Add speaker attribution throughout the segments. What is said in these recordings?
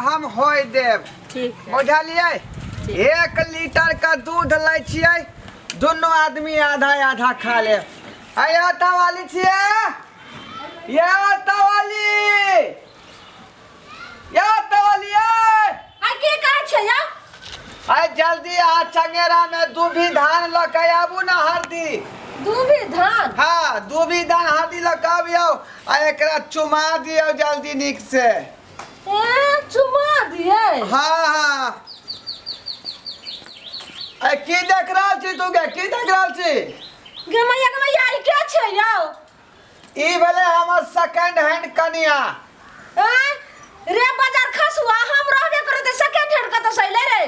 Speaker 1: हम होय देब।
Speaker 2: ठीक है।
Speaker 1: बुझलियै? 1 लीटर के दूध लै छियै, दुनू आदमी आधा आधा खा लेब। आय आटा वाली छियै, ये आटा वाली, ये आटा वाली ये।
Speaker 2: आ की कहै छै यौ?
Speaker 1: आय जल्दी आ, चंगेरा में दूभी धान लऽ के आबू ना, हरदी।
Speaker 2: दूभी धान?
Speaker 1: हाँ, दूभी धान हरदी लऽ के आबियौ आ एकरा चुमा दियौ जल्दी नीक से।
Speaker 2: ए, चुमा दियै?
Speaker 1: हाँ। ए, की देख रहल छी तू गे? की देख रहल छी?
Speaker 2: गे मैया, गे मैया, ई के छै यौ?
Speaker 1: ई भेलै हमर सेकंड हैंड कनिया।
Speaker 2: आँय रे बाजार खसुआ, हम रहबे करे तऽ सेकंड हैंड कतऽ से अइलै रे?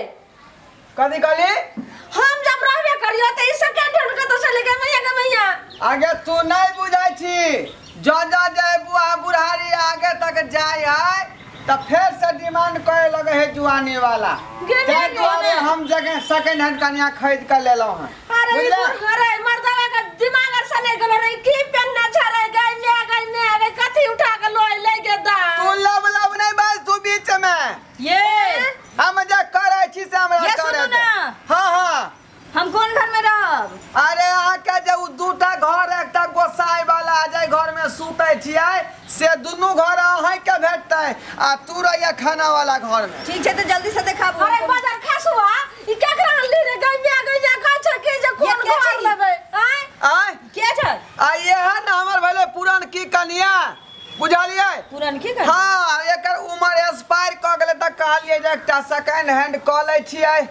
Speaker 1: कथी कहली?
Speaker 2: हम जब रहबे करियो तऽ ई सेकंड हैंड कतऽ से अइलै? गे मैया, गे मैया।
Speaker 1: आगे तू नहीं बुझै छी, जँ जँ जे बुआ बुढ़ारी आगे तक जाय है तऽ फेर से डिमांड करे लगे है जुआनी वाला।
Speaker 2: गे
Speaker 1: ताहि
Speaker 2: गे
Speaker 1: दुआरे
Speaker 2: गे।
Speaker 1: हम जगह सेकंड हैंड कनिया खरीद के लेलहुँ हँ।
Speaker 2: अरे ई
Speaker 1: बुझले?
Speaker 2: बुढ़, अरे मर्दवा के दिमाग आर से नहीं गेलो रे। की पेन्ना छरे? गे ने, गे ने, गे कथी उठा के लोय ले गे दा?
Speaker 1: तू लब लब नहीं बाज तू बीच में।
Speaker 3: ये
Speaker 1: हम जे करै छी से हमरा
Speaker 3: ये
Speaker 1: करे
Speaker 3: सुनू
Speaker 1: दे।
Speaker 3: ना।
Speaker 1: हाँ।
Speaker 3: हम कोन घर में रहब?
Speaker 1: अरे अहाँके जे उ दूटा घर, एकटा गोसाई वाला जाहि घर में सुतै छियै, से दुनू घर अहाँके भेटतै आ तू रहिया खाना वाला घर में।
Speaker 3: ठीक छै तऽ जल्दी से देखाबू।
Speaker 2: अरे बाजार खसुआ, ई केकरा अनली रे? गैया गैया कहै छै कि जे कोन
Speaker 3: ये के
Speaker 2: घर
Speaker 3: छै ई?
Speaker 2: लेबै? आँय?
Speaker 1: आँय?
Speaker 3: के छै?
Speaker 1: आ इएह ने हमर भेलै पुरनकी कनिया, बुझलियै?
Speaker 3: पुरनकी कनिया?
Speaker 1: हाँ, एकर उमर एक्सपायर कऽ गेलै तऽ कहलियै जे एकटा सेकेंड हैंड कऽ लै छियै।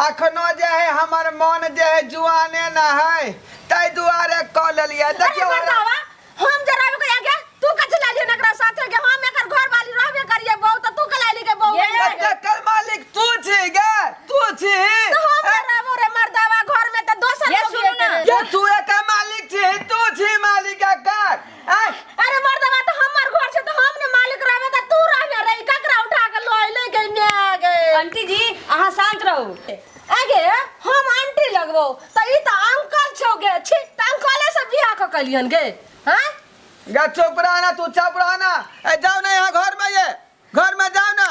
Speaker 1: अखनो जे है हमर मन जे है जुआने न है, ताहि दुआरे कऽ लेलियै।
Speaker 2: अरे
Speaker 1: देखियौ।
Speaker 2: मर्दावा, हम जरा के आगे तू कथी लाली एकरा साथे के? हम एकर घर वाली रहबे करिए बहू, तऽ तू के लाली के बहू?
Speaker 3: ये।
Speaker 2: बन के?
Speaker 1: एकर मालिक तू छी गे, तू छी।
Speaker 2: तऽ हम ने रहबो रे मर्दावा घर में तऽ दोसर
Speaker 3: ये
Speaker 2: लोग
Speaker 3: सुनू ना।
Speaker 2: एतै रे।
Speaker 1: ये तू एकर मालिक छी, तू छी मालिक एकर? आँय?
Speaker 2: अरे मर्दावा, तऽ हमर घर छै तऽ हम ने मालिक रहबे तऽ तू रहबे रे? ई ककरा उठा के लय ले गई my गे?
Speaker 3: आंटी जी, अहाँ शांत रहू।
Speaker 2: आगे हम आंटी लगबो तऽ ई तऽ अंकल छौ गे। छी, तऽ अंकले से बियाह कऽ कलियन गे? हाँ।
Speaker 1: गे चुप रह ना तू, चुप रह ना। ए जाओ ना यहाँ घर में, ये घर में जाओ ना,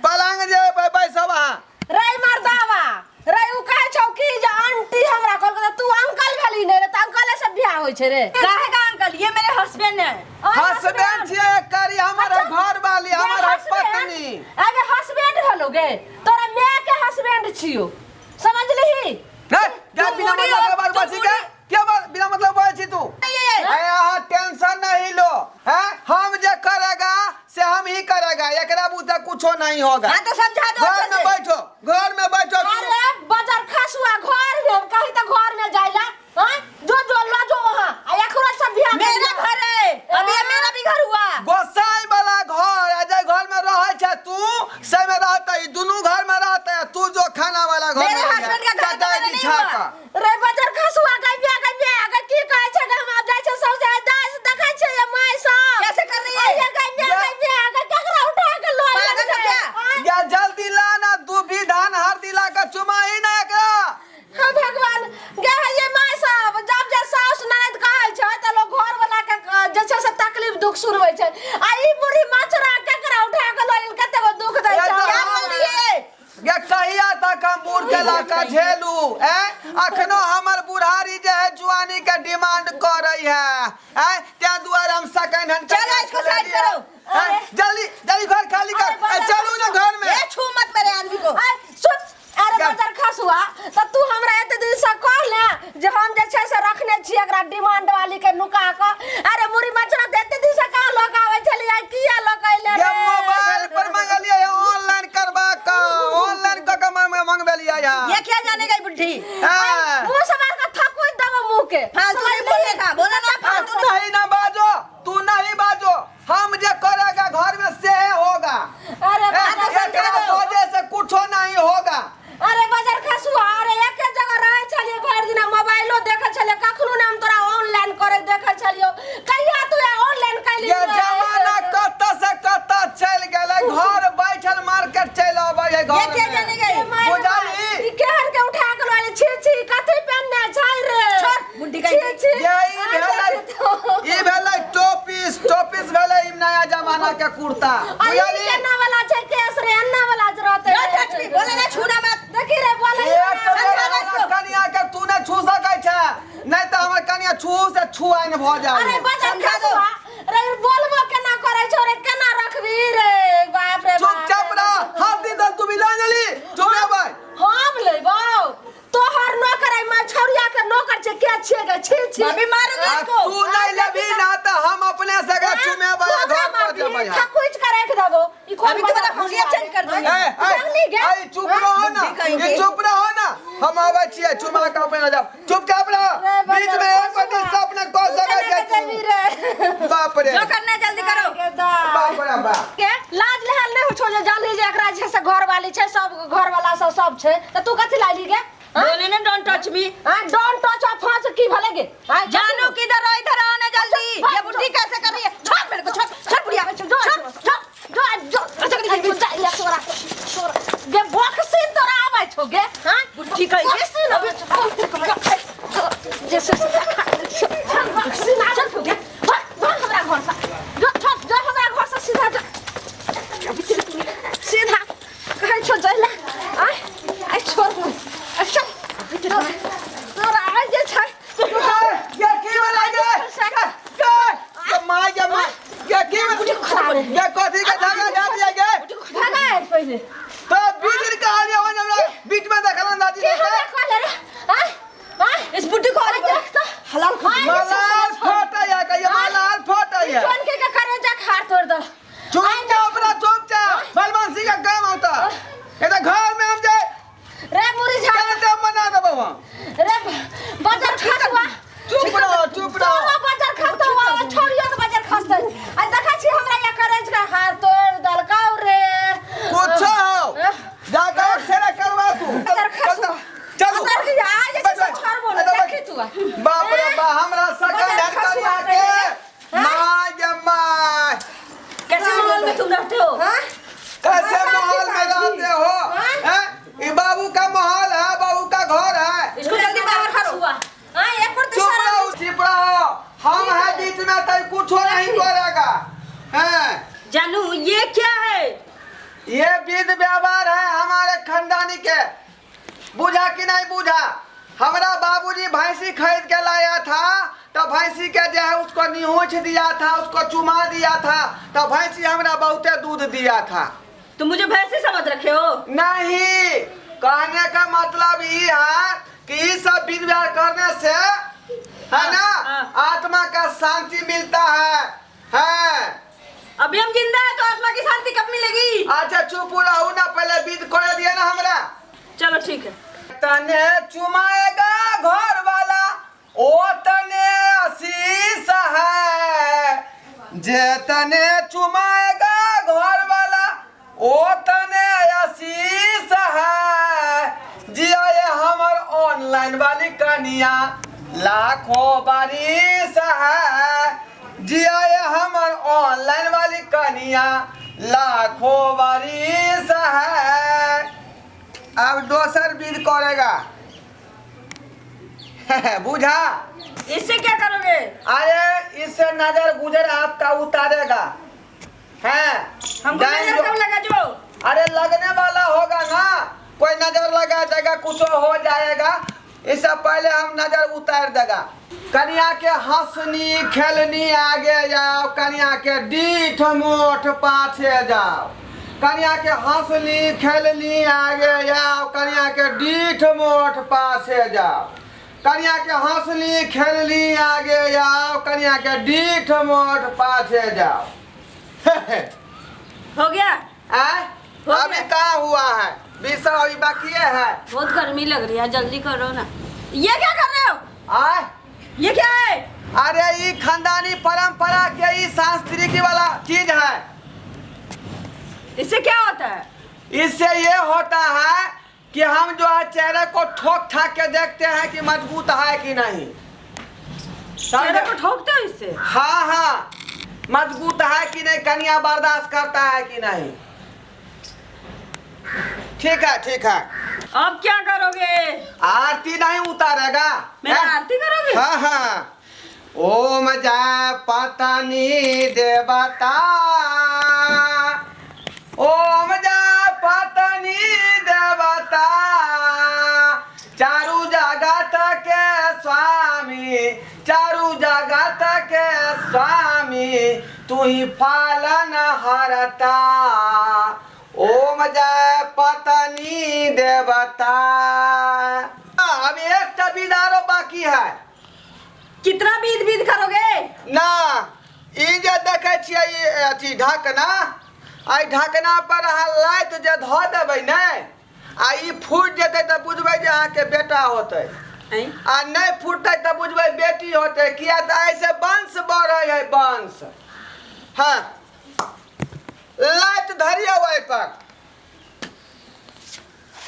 Speaker 1: पलंग जे बैसब अहाँ।
Speaker 2: रे मर्दावा रे, उ कहै छौ कि जे आंटी हमरा कहलकै, तऽ तू अंकल भेली ने रे? तऽ अंकले से बियाह होइ छै रे?
Speaker 3: काहे का अंकल? ये मेरे हस्बैंड है।
Speaker 1: हसबैंड छियै करी, हमर घर वाली, हमर पत्नी।
Speaker 2: आगे हस्बैंड भेलो गे? तोरा माय के हस्बैंड छियो, समझलिही?
Speaker 1: नहीं, क्या
Speaker 3: तू
Speaker 1: बिना
Speaker 3: बूढ़ी
Speaker 1: मतलब
Speaker 3: हो,
Speaker 1: के बात
Speaker 3: तू
Speaker 1: बाजी के
Speaker 3: बूढ़ी।
Speaker 1: क्या बात बिना मतलब बोले छी तू? ए अहाँ टेंशन नहीं लो है, हम जे करेगा से हम ही करेगा, एकरा बुते कुछो नहीं होगा।
Speaker 3: हाँ तो समझा दो
Speaker 1: घर
Speaker 3: अच्छे
Speaker 1: में
Speaker 3: से।
Speaker 1: बैठो, घर में बैठो तू।
Speaker 2: अरे बाजार खसुआ, घर में कहीं तो घर में जाइला। हाँ, जो जो ला जो वहाँ आ एकरो सब बियाह कर
Speaker 3: मेरा
Speaker 2: लिया।
Speaker 3: घर है अब, ये मेरा भी घर हुआ।
Speaker 1: गोसाई वाला घर आ जाए घर में रहे छै तू से में रहता, ई दुनू घर में रहता है, तू जो खाना वाला घर
Speaker 3: मेरे
Speaker 1: में रहिहे।
Speaker 3: हस्बैंड का घर तो
Speaker 1: चटाई
Speaker 3: मेरा नहीं
Speaker 1: बिछा
Speaker 3: हुआ।
Speaker 1: कऽ।
Speaker 2: रे बाजार खसुआ, गैया गैया अगर की कहै छै गे? हम आब जाइ छै सौंसे दास देखै छै ये माय सब
Speaker 3: कैसे कर रही है?
Speaker 2: ये गैया गैया अगर केकरा उठा के लऽ
Speaker 3: पागल हो क्या?
Speaker 1: या जल्दी ला ना दूभी धान हरदी ला के चुमाही ना एकरा।
Speaker 2: हाँ भगवान गे, ये माय सब जब जे सास ननद कहै छै तऽ लोग घर वाला के जे छै से तकलीफ दुख सुनबै छै, आ ई बूढ़ी मचरा केकरा उठा के लऽ गेल, कते गो दुख दै
Speaker 1: ये
Speaker 2: छै।
Speaker 1: तो
Speaker 2: क्या
Speaker 1: हम-
Speaker 2: बोल दिए?
Speaker 1: गे कहिया तक हम बूढ़ के ला के झेलू? ए अखनो हमर बुढ़ारी जे है जुआनी के डिमांड कर रही है, ए त्या दुआरे हम सेकंड हैंड।
Speaker 3: चलो, इसको साइड करो।
Speaker 1: जल्दी जल्दी घर खाली कर। ए, चलू ना घर में।
Speaker 3: ये छू मत मेरे आदमी को।
Speaker 2: आ, सुन अरे
Speaker 1: क्या?
Speaker 2: बाजार खसुआ, तऽ तू हमरा एते दिन से कह ले जे हम जे छै से रखने छी एकरा डिमांड वाली के नुका कऽ। अरे मुरी मचरा, तऽ एते दिन से कहाँ लऽ कऽ आबै छलियै? आइ किया लऽ कऽ अइले
Speaker 1: ये
Speaker 2: रे?
Speaker 1: मोबाइल पर मंगलिए, ऑनलाइन करवा के, ऑनलाइन क के मंगबेलिए यहाँ।
Speaker 3: ये क्या जानेगा ये बुढ़ी?
Speaker 1: हाँ।
Speaker 2: मुँह से मार के थकुच देबो मुँह के।
Speaker 3: फालतू नहीं बोलने का, बोला ना फालतू।
Speaker 1: तू नहीं ना बाजो, तू नहीं बाजो, हम जे करेगा घर में से होगा।
Speaker 2: अरे
Speaker 1: ए,
Speaker 2: बाजार
Speaker 1: एकरा वजह से कुछो नहीं होगा।
Speaker 2: अरे बाजार खसुआ, अरे एके जगह रहै छलियै भरि दिना, मोबाइलो देखै छलियै, कखनो ने हम तोरा ऑनलाइन करे देखै छलियौ। कहिया तू ऑनलाइन कैली?
Speaker 1: ये जमाना कत से कत चल गेलै, घर बैठल मार्केट चलि अबै है घर
Speaker 3: ये क्या
Speaker 1: में।
Speaker 3: जानेगा ये?
Speaker 1: बुझलही?
Speaker 2: ई केहन के उठा के लऽ छी छी, कथी पेन्ने छै रे?
Speaker 3: छोड़, बुढ़ी का।
Speaker 2: छी छी।
Speaker 1: ये ई भेलै, ई भेलै। छू से छुआइन भ जाय।
Speaker 2: अरे बजर खसुआ रे बोलबो केना करै छौ रे केना रखबी रे बाप रे बाप।
Speaker 1: चुपचाप रह हल्दी दल तू मिला जली चुमेबै।
Speaker 2: हम लेबौ तोहर नौकर आई मैं छौरिया के नौकर छै के छिए गे छी छी।
Speaker 3: भाभी मारूंगी इसको।
Speaker 1: तू नहीं लेबी ना त हम अपने से एकरा चुमेबै घर पर जेबै।
Speaker 2: थकुच के राख देबो ई कोन
Speaker 3: अभी तुम्हारा हुलिया चेंज कर दूंगी।
Speaker 1: ए चुप रहो ना ये चुप रहो ना हम आबै छियै चुमा के अपने जाओ चुपचाप रह बीच में एक बटे सब ने कह सकै छै तू। बाप रे
Speaker 3: जो करना है जल्दी करो।
Speaker 1: बाप रे बाप
Speaker 2: के लाज लेहल नै हो छौ जे जल्दी जे एकरा जे से घर वाली छै सब घर वाला सब सब छै त तू कथि लाली गे?
Speaker 3: बोले ना don't touch me.
Speaker 2: हां don't touch आ फांस की भले गे?
Speaker 3: जानू किधर हो इधर आओ ना जल्दी। ये बुढ़ी कैसे कर रही है? छोड़ मेरे को छोड़ छोड़ बुढ़िया छोड़ छोड़
Speaker 2: जो जो अच्छा जा तोरा तोरा गे बॉक्सिंग तोरा आबै छौ गे। हां
Speaker 3: बुढ़ी कहि
Speaker 2: बॉक्सिंग आबै छौ जैसे चल बॉक्सिंग आबै छौ गे। भाग भाग हमरा घर से जो छोड़ जो हमरा घर से सीधा जो सीधा कहै छौ जइला आय आय छोड़ अच्छा तोरा आइ जे छै
Speaker 1: ये की वाला गे गे माय गे माय ये की ये कथी के धागा जा दिया गे?
Speaker 2: धागा आइ पहिले
Speaker 1: तो बीच में कहानी हो हमरा बीच में देखलन दादी
Speaker 2: के हमरा कहले रे? आय आय
Speaker 3: इस बुढ़ी को
Speaker 2: देख त
Speaker 3: हलाल खा
Speaker 1: मलाल फटा या के मलाल फटा या
Speaker 2: जोन के करे जा खार तोड़ दल।
Speaker 1: चुपचाप रह चुपचाप बलवंशी का काम होता ये तो घर में हम जाए
Speaker 2: रे मुरी झा
Speaker 1: कैसे मना देबो हम
Speaker 2: रे बजर खसुआ।
Speaker 1: चुप रहो चुप रहो।
Speaker 2: तोरो बजर खसतौ आ छोड़ियो के बजर खसतै आ देखै छी हमरा या करेज के हार तोड़ दलकौ रे।
Speaker 1: कुछ हो जाकर सेरा करवा तू।
Speaker 2: बजर खसुआ
Speaker 1: चलो
Speaker 2: अंदर के आ जे छै छोड़बो ने देखी तू।
Speaker 1: बाप रे बाप हमरा सकल धड़कन के my गे my.
Speaker 3: कैसे माहौल में तुम रहते हो?
Speaker 2: हां
Speaker 1: कैसे माहौल में रहते हो? हैं ये बाबू का माहौल है बाबू का घर है।
Speaker 3: इसको जल्दी बाहर करो।
Speaker 2: हां एक पर
Speaker 1: चुप रहो चुप रहो हम है बीच में तो कुछ नहीं करेगा। हैं
Speaker 3: जानू ये क्या है?
Speaker 1: ये विध व्यवहार है हमारे खानदानी के। बुझा कि नहीं बुझा? हमारा बाबूजी भैंसी खरीद के लाया था तो भैंसी के जो है उसको निहोच दिया था उसको चुमा दिया था तो भैंसी हमरा बहुते दूध दिया था।
Speaker 3: तुम मुझे भैंसी समझ रखे हो?
Speaker 1: नहीं कहने का मतलब ये है कि ये सब विध व्यवहार करने से है ना आत्मा का शांति मिलता है।
Speaker 3: अभी हम जिंदा है तो आत्मा की शांति कब मिलेगी?
Speaker 1: अच्छा चुप रहो ना पहले विध कर दिया ना हमरा।
Speaker 3: चलो ठीक है।
Speaker 1: तने चुमाएगा घर वाला ओ तने आशीष है जे तने चुमाएगा घर वाला ओ तने आशीष है जिया ये हमर ऑनलाइन वाली कनिया लाखों बारिश है जिया ये हमर ऑनलाइन वाली कनिया लाखों बारिश है। अब दोसर विध करेगा। बुझा?
Speaker 3: इससे क्या करोगे?
Speaker 1: अरे इससे नजर गुजर आपका उतारेगा। हैं
Speaker 3: हमको नजर कब लगा जो?
Speaker 1: अरे लगने वाला होगा ना कोई नजर लगा देगा कुछ हो जाएगा। इससे पहले हम नजर उतार देगा। कन्या के हंसनी खेलनी आगे जाओ कन्या के डीठ मोठ पाछे जाओ। कन्या के हंसनी खेलनी आगे जाओ कन्या के डीठ मोठ पाछे जाओ। कन्या के हंसनी खेलनी आगे जाओ कन्या के डीठ मोठ पाछे जाओ।
Speaker 3: हो गया?
Speaker 1: अभी कहाँ हुआ है? बीस अभी बाकी है।
Speaker 3: बहुत गर्मी लग रही है जल्दी करो ना। ये क्या कर रहे हो?
Speaker 1: आए
Speaker 3: ये क्या है?
Speaker 1: अरे ये खानदानी परंपरा के ये सांस्कृतिक वाला चीज है।
Speaker 3: इससे क्या होता है?
Speaker 1: इससे ये होता है कि हम जो है चेहरे को ठोक ठाक के देखते हैं कि मजबूत है कि नहीं।
Speaker 3: चेहरे को ठोकते हो इससे?
Speaker 1: हाँ हाँ मजबूत है कि नहीं, कन्या बर्दाश्त करता है कि नहीं। ठीक है ठीक है।
Speaker 3: अब क्या करोगे?
Speaker 1: आरती नहीं उतारेगा।
Speaker 3: मेरा आरती करोगे?
Speaker 1: हाँ हाँ। ओम जय पतनी देवता ओम जय पतनी देवता चारू जगत के स्वामी चारू स्वामी तू ही पालन हरता। ओम जय पत्नी देवता। अब एक विदारो बाकी है।
Speaker 3: कितना बीत बीत करोगे
Speaker 1: ना? ई जे देखे छियै ई अथी ढकना, आई ढकना पर अहाँ लाइत जे धऽ देबै ने आ ई फूटि जेतै तऽ बुझबै जे अहाँके बेटा होतै, आ नहि फूटतै तऽ बुझबै बेटी होतै। किया तऽ एहिसँ वंश बढ़ै है, वंश। हाँ लाइट धरियौ एहि पर।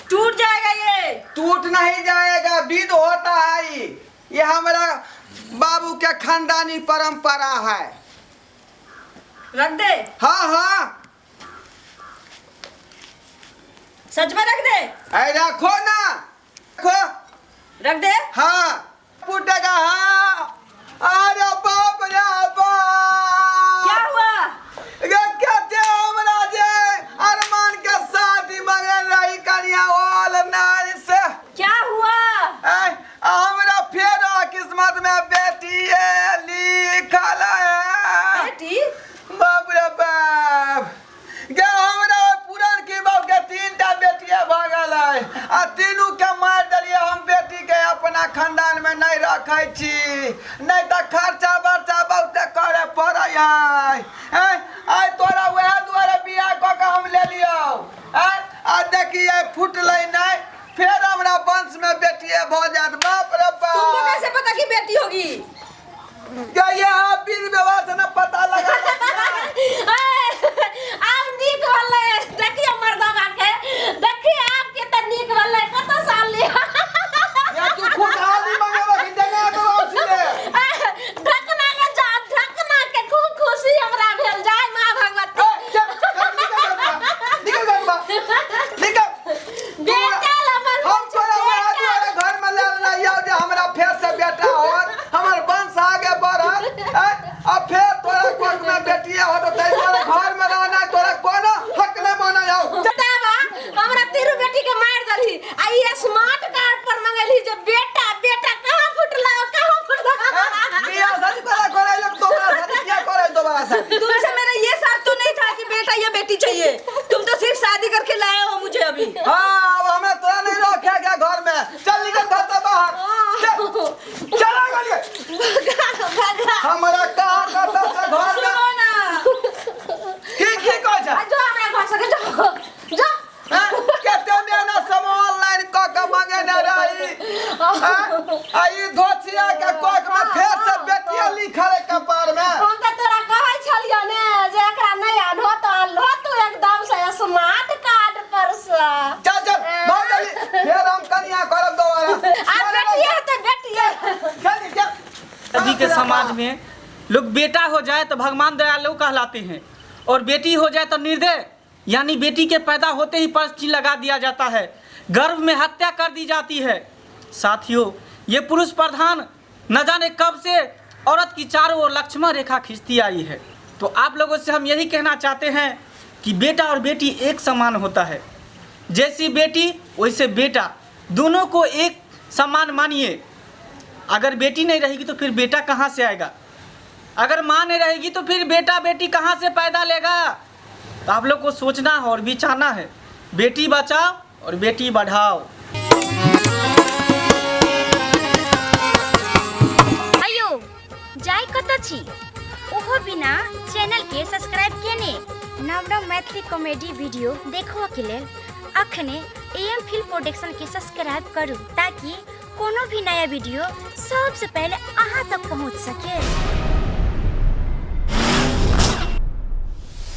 Speaker 3: टूट जाएगा ये।
Speaker 1: टूट नहीं जाएगा, विध होता है ये हमारा बाबू के खानदानी परंपरा है।
Speaker 3: रख दे।
Speaker 1: हाँ हाँ
Speaker 3: सच में रख दे।
Speaker 1: अरे रखो ना, रखो,
Speaker 3: रख दे।
Speaker 1: हाँ फूटेगा। हाँ अरे बाप रे बाप,
Speaker 3: क्या हुआ?
Speaker 1: ये क्या थे हमरा जे अरमान के शादी मगर रही कन्या ओल नारी से।
Speaker 3: क्या हुआ?
Speaker 1: हमरा फेर किस्मत में बेटी लिखल है।
Speaker 3: बेटी?
Speaker 1: बाप रे बाप, गे हमरा पुरान की बाप के 3 टा बेटिया भगल है आ तीनू के मार दिलिए। हम बेटी के अपना खानदान में नहीं रखे छी, नहीं तो खर्चा बर्चा बहुत करे पड़े है। आइ तोरा वएह दुआरे बियाह कऽ के हम ले लियौ। आ देखिए फुटलै नहीं, फिर हमरा वंश में बेटिए भऽ जायत। बाप रे बाप,
Speaker 3: तुमको कैसे पता कि बेटी होगी?
Speaker 1: यहाँ बीर व्यवहार से ना पता लगा।
Speaker 2: आप नीक भेलै, देखिए मर्दाना के, देखिए आपके त नीक भेलै। कत साल लिया
Speaker 1: या तू खुशहाली मंगेबा कि देना तो औसी।
Speaker 2: ढकना के जा, ढकना के खूब खुशी हमरा भेल। जय मां भगवती।
Speaker 1: निकल घर बा, निकल
Speaker 2: बेटा लमन।
Speaker 1: हम तोरा वहां दुआरे घर में ले लियो जे हमरा फेर से बेटा होत, हमर वंश आगे बढ़त। आ फेर तोरा कोख में बेटिए होत त तोरा घर में रहना तोरा कोनो हक नहीं माना जाओ।
Speaker 2: बतावा हमरा तीनू बेटी के मार दलही आ ई स्मार्ट कार्ड पर मंगेलही जे बेटा बेटा कहां फुटला, कहां फुटला।
Speaker 1: बियाह शादी करा करे लोग दोबारा शादी क्या करे दोबारा शादी?
Speaker 3: तुमसे मेरा ये साथ तो नहीं था कि बेटा या बेटी चाहिए, तुम तो सिर्फ शादी करके लाए हो मुझे अभी।
Speaker 1: हाँ अब हमें तोरा नहीं रखे गया घर में, चल निकल घर से बाहर, चला गलिए। हमरा कहा करता से घर में।
Speaker 3: सुनो ना,
Speaker 1: की की कहै छै?
Speaker 2: जो हमरा घर से जो जो
Speaker 1: कते मेहनत सब ऑनलाइन क के मंगेने रही आ ई धोतिया के कोख में फेर से बेटिया लिखल है कपार में।
Speaker 2: हम त तोरा कहै छलियो ने जे एकरा नहीं आनहो त आनहो तू एकदम से स्मार्ट कार्ड पर से।
Speaker 1: चल चल भाग जल्दी, फेर हम कन्या करब दोबारा।
Speaker 2: आ बेटिया त बेटिया
Speaker 1: चल चल।
Speaker 4: अभी के समाज में लोग बेटा हो जाए तो भगवान दयालु कहलाते हैं और बेटी हो जाए तो निर्दय, यानी बेटी के पैदा होते ही पर्ची लगा दिया जाता है, गर्भ में हत्या कर दी जाती है। साथियों, ये पुरुष प्रधान न जाने कब से औरत की चारों ओर लक्ष्मण रेखा खींचती आई है। तो आप लोगों से हम यही कहना चाहते हैं कि बेटा और बेटी एक समान होता है, जैसी बेटी वैसे बेटा, दोनों को एक समान मानिए। अगर बेटी नहीं रहेगी तो फिर बेटा कहाँ से आएगा? अगर माँ नहीं रहेगी तो फिर बेटा बेटी कहाँ से पैदा लेगा? तो आप लोग को सोचना है और बिचारना है। बेटी बचाओ और बेटी बढ़ाओ।
Speaker 5: अयो जाय कत छी ओहो बिना चैनल के सब्सक्राइब केने नव नव मैथिली कॉमेडी वीडियो देखो के लेल अखने एएम फिल्म प्रोडक्शन के सब्सक्राइब करू ताकि कोनो भी नया वीडियो सबसे पहले अहाँ तक पहुँच सके।